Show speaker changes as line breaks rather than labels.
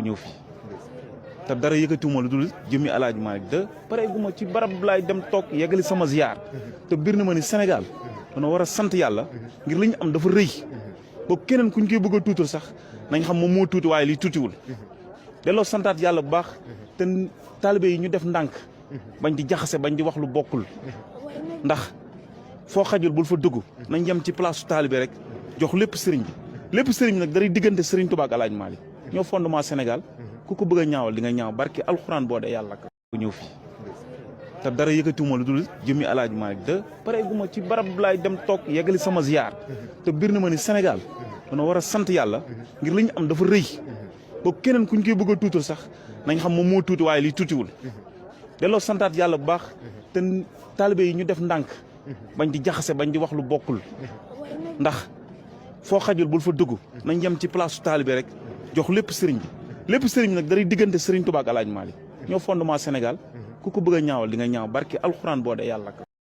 ñëw fi te dara yëkkatiwuma lu dul jëmmi Alaaji Malick de pare gu ma ci barab laay dem toog yeggali sama ziar te bir na ma ni Sénégal dana war a sant yàlla ngir li ñu am dafa rëy ba keneen kuñ koy bëgg a tuutal sax nañ xam moom moo tuuti waaye lii tuutiwul delloo santaat yàlla bu baax te taalibe yi ñu def ndànk bañ di jaxase bañ di wax lu bokkul ndax foo xajul bul fa dugg nañ yem ci place su taalibe rek jox lépp sëriñ bi lépp sëriñ bi nag daray diggante sëriñ Tuubaa ak Alaaji Malick ñoo fondement Sénégal ku ko bëgg a ñaawal di nga ñaaw barki alxuraan boo dee yàlla ka ñëw fi te dara yëkkatiwuma lu dul jëmmi Alaaji Malick de pare gu ma ci barab laay dem toog yeggali sama ziar te bir na ma ni Sénégal dana war a sant yàlla ngir li ñu am dafa rëy ba keneen kuñ koy bëgg a tuutal sax nañ xam moom moo tuuti waaye lii tuutiwul delloo santaat yàlla bu baax te taalibe yi ñu def ndànk bañ di jaxase bañ di wax lu bokkul ndax foo xajul bul fa dugg nañ yem ci place su taalibe rek jox lépp sëriñ bi lépp sëriñ bi nag daray diggante sëriñ Tuubaa ak Alaaji Malick ñoo fondement Sénégal ku ko bëgg a ñaawal di nga ñaaw barki alxuraan boo dee yàlla ka